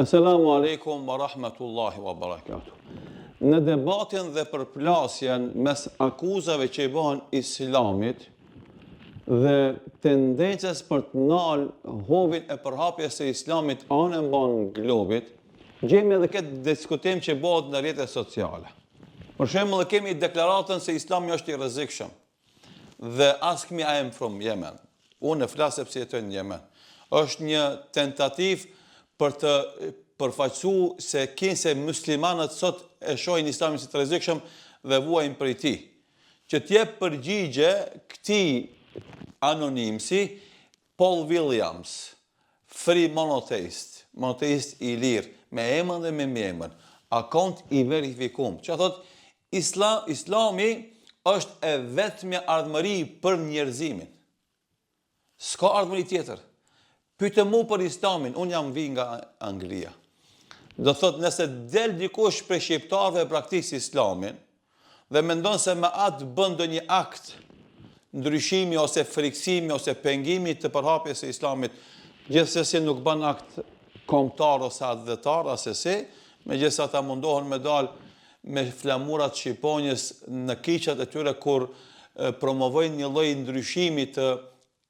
Esselamu alejkum wa rahmetullahi wa barakatuh. Në debatin dhe përplasjen mes akuzave që i bëhen islamit dhe tendencës për të nalë hovin e përhapjes së islamit anembanë globit, gjejmë edhe këtë diskutim që bëhet në rrjetet sociale. Për shembull, kemi deklaratën se islami është i rrezikshëm. Dhe ask me I am from Yemen. Unë flas sepse jetoj në Jemen. Është një tentativë për të përfaqësu se kinse muslimanët sot e shohin islamin si të rrezikshëm dhe vuajnë prej tij. Që t'jep përgjigje këtij anonimsi, Paul Williams, free monotheist, monoteist i lirë, me emën dhe me mbiemër, akont i verifikum, që thotë Isla, Islami është e vetmja ardhmëri për njerëzimin. S'ka ardhmëri tjetër. Pyete mu për Islamin, unë jam vi nga Anglia. Do thotë nëse del dikush prej shqiptarëve e braktis Islamin, dhe mendon se me atë bën ndonjë akt ndryshimi ose frikësimi ose pengimi të përhapjes së Islamit, gjithsesi nuk bën akt kombëtar ose atdhetar asesi, megjithëse ata mundohen me dal me flamurat shqiponjës në kiçat e tyre kur promovojnë një lloj ndryshimi të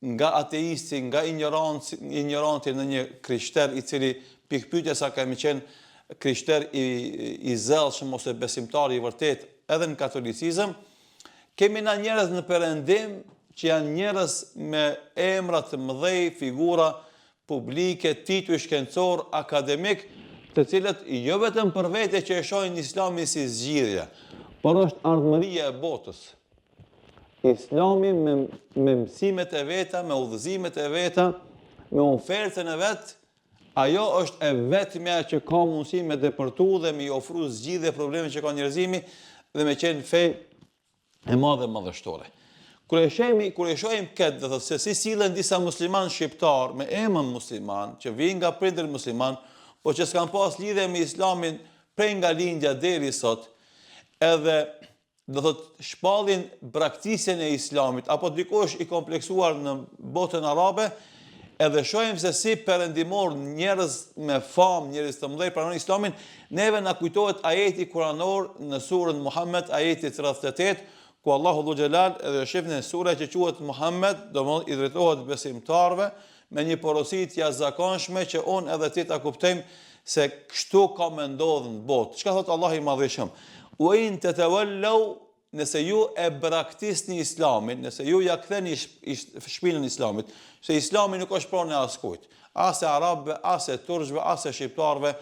nga ateisti, nga injoranci, injoranti në një krishter i cili pikëpyetja sa ka me qenë krishter i, i zellshëm ose besimtar i vërtetë edhe në katolicizëm, kemi na njerëz në perëndim që janë njerëz me emra të mëdhej, figura publike, tituj shkencor, akademik, të cilët jo vetëm për vete që e shohin islamin si zgjidhje, por është ardhmëria e botës. Islami me, me mësimet e veta, me udhëzimet e veta, me ofertën e vet, ajo është e vetmja që ka mundësi me depërtu dhe me i ofru zgjidhje problemeve që ka njerëzimi dhe me qenë fe e madhe madhështore. Kur e shemi, kur e shohim këtë, do thotë se si sillen disa muslimanë shqiptar me emër musliman, që vijnë nga prindër musliman, po që s'kan pas lidhje me islamin prej nga lindja deri sot, edhe do thotë shpallin braktisjen e islamit apo dikush i kompleksuar në botën arabe, edhe shohim se si perëndimor njerëz me famë, njerëz të mëdhenj pranojnë islamin, neve na kujtohet ajeti kuranor në surën Muhammed, ajeti 38, ku Allahu dhul xhelal edhe shihni sura që quhet Muhammed, domethënë i drejtohet besimtarëve me një porosi të jashtëzakonshme që unë edhe ti ta kuptojmë se kështu ka me ndodhë në botë. Çka thotë Allahu i Madhërishëm? Wa in tatawallaw nëse ju e braktisni Islamin, nëse ju ja ktheni shpinën Islamit, se Islami nuk është pronë e askujt, as e arabëve, as e turqve, as e shqiptarëve,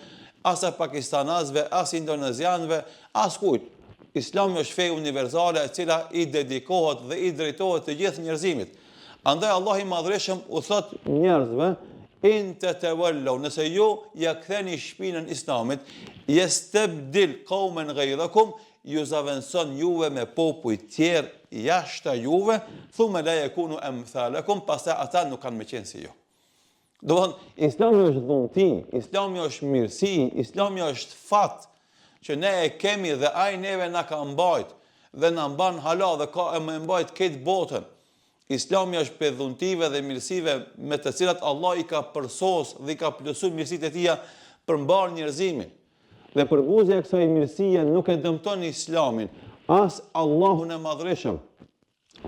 as e pakistanasve, as indonezianëve, askujt. Islami është fe universale e cila i dedikohet dhe i drejtohet të gjithë njerëzimit. Andaj Allahu i Madhërishëm u thot njerëzve, in tetewallau, nëse ju ja ktheni shpinën Islamit, jestebdil qaumen ghayrakum, ju zavendëson juve me popuj tjerë jashta juve, thumme la jekunu emthalekum, pastaj ata nuk kanë me qenë si ju. Domethënë, islami është dhunti, islami është mirësi, islami është fat, që ne e kemi dhe ai neve na ka mbajt, dhe na mban hala dhe ka e me mbajt këtë botën. Islami është prej dhuntive dhe mirësive me të cilat Allah i ka përsos dhe i ka plotësu mirësitë e tija për mbarë njerëzimin. Dhe përbuzja e kësaj mirësie nuk e dëmton Islamin, as Allahun e Madhërishëm.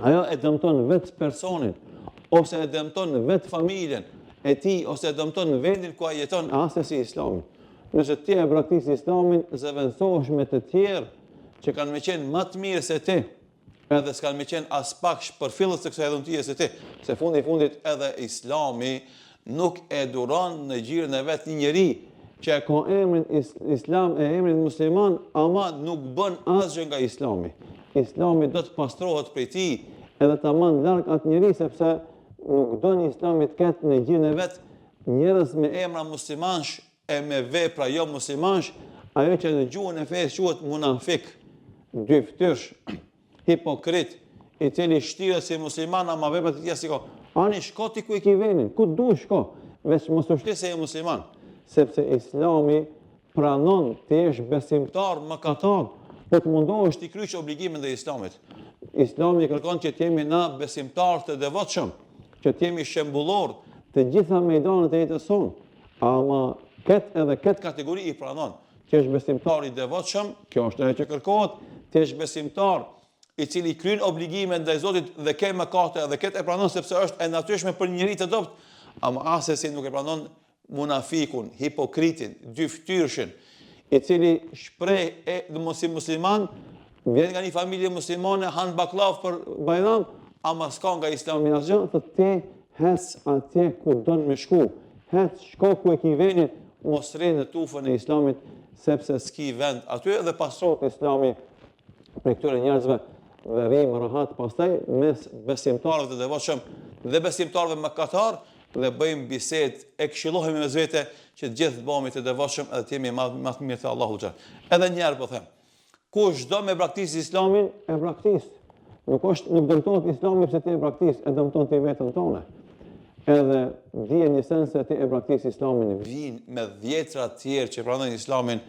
Ajo e dëmton vetë personin, ose e dëmton vetë familjen e tij, ose e dëmton vendin ku ai jeton, assesi Islamin. Nëse ti e braktis Islamin, zëvendësohesh me të tjerë që kanë me qenë më të mirë se ti, edhe s'kanë me qenë aspak shpërfillës të kësaj dhuntie se ti, se fundi i fundit edhe Islami nuk e duron në gjirin e vet një njeri që e ka emrin Islam e emrin musliman, ama nuk bën asgjë nga Islami. Islami do të pastrohet prej tij edhe ta man larg atë njeri sepse nuk don Islami të ketë në gjirin e vet njerëz me emra muslimansh e me vepra jo muslimansh, ajo që në gjuhën e fesë quhet munafik, dyftyrsh, hipokrit, i cili shtiret si musliman, ama veprat e tija s'i ka. Ani shko ti ku e ki venin, ku dush shko, veç mos u shti se je musliman, sepse islami pranon të jesh besimtar mëkatar, po të mundohesh t'i krysh obligimet e islamit. Islami kërkon që të jemi na besimtar të devotshëm, që të jemi shembullor të gjitha mejdanet e jetës sonë. Ama. Këtë edhe këtë kategori i pranon. Të jesh besimtar i devotshëm, kjo është ajo që kërkohet, të jesh besimtar i cili kryen obligimet ndaj Zotit dhe ke mëkate edhe këtë e pranon sepse është e natyrshme për njeri të dobët, ama asesi nuk e pranon munafikun, hipokritin, dyfytyrëshin, i cili shpreh domethënë si musliman, vjen nga një familje muslimane, han bakllavë për bajram, ama s'ka nga islami asgjë, thotë ti hec atje ku don me shku, hec shko ku e ki venin, mos rri në tufën e islamit, sepse s'ki vend aty dhe pastrohet islami prej këtyre njerëzve dhe rrimë rahat pastaj mes besimtarëve të devotshëm dhe besimtarëve mëkatarë dhe bëjmë bisedë e këshillohemi mes vete që të gjithë të bëhemi të devotshëm edhe të jemi më më të mirë te Allahu xhel. Edhe një herë po them, kush do me braktis Islamin, e braktis. Nuk është nuk dëmtohet Islami pse ti e braktis, e dëmton ti veten tënde. Edhe dije një sen se ti e braktis Islamin, vijnë me dhjetra të tjerë që pranojnë Islamin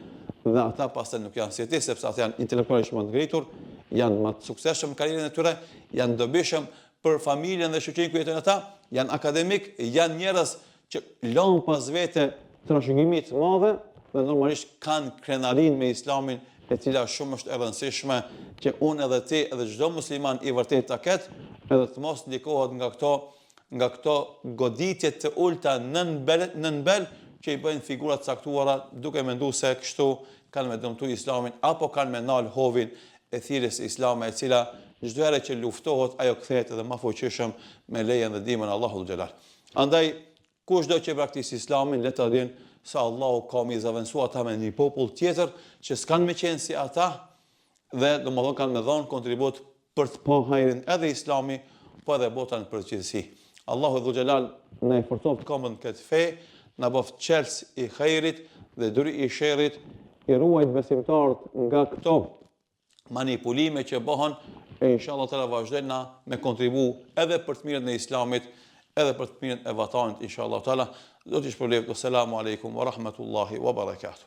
dhe ata pastaj nuk janë si ti, sepse ata janë intelektualisht më të ngritur, janë më të suksesshëm në karrierën e tyre, janë dobishëm për familjen dhe shoqërinë ku jetojnë ata, janë akademik, janë njerëz që lanë pas vete trashëgimi të madhe dhe normalisht kanë krenarinë me Islamin, e cila shumë është e rëndësishme që unë edhe ti edhe çdo musliman i vërtetë ta ketë, edhe të mos ndikohet nga këto nga këto goditje të ulta nën bel, nën bel që i bëjnë figura të caktuara duke mendu se kështu kanë me dëmtu Islamin apo kanë me nal hovin e thirrjes islame e cila çdo herë që luftohet ajo kthehet edhe më fuqishëm me lejen dhe ndihmën e Allahut xhelal. Andaj, kushdo që braktis Islamin, le ta din se Allahu ka me i zavendësu ata me një popull tjetër që s'kanë me qenë si ata dhe domethënë kanë me dhonë kontribut për të pa hajrin edhe Islami, po edhe bota në përgjithësi. Allahu dhul xhelal na i forcoftë këmbët në këtë fe, na bëftë çelës i hajrit dhe dry i sherrit, i ruajt besimtarët nga këto manipulime që bëhen e inshallah teala vazhdojmë na me kontribu edhe për të mirën e islamit edhe për të mirën e vatanit inshallah teala Zoti ju shpërbleftë. Selamu alejkum wa rahmetullahi wa barakatuh.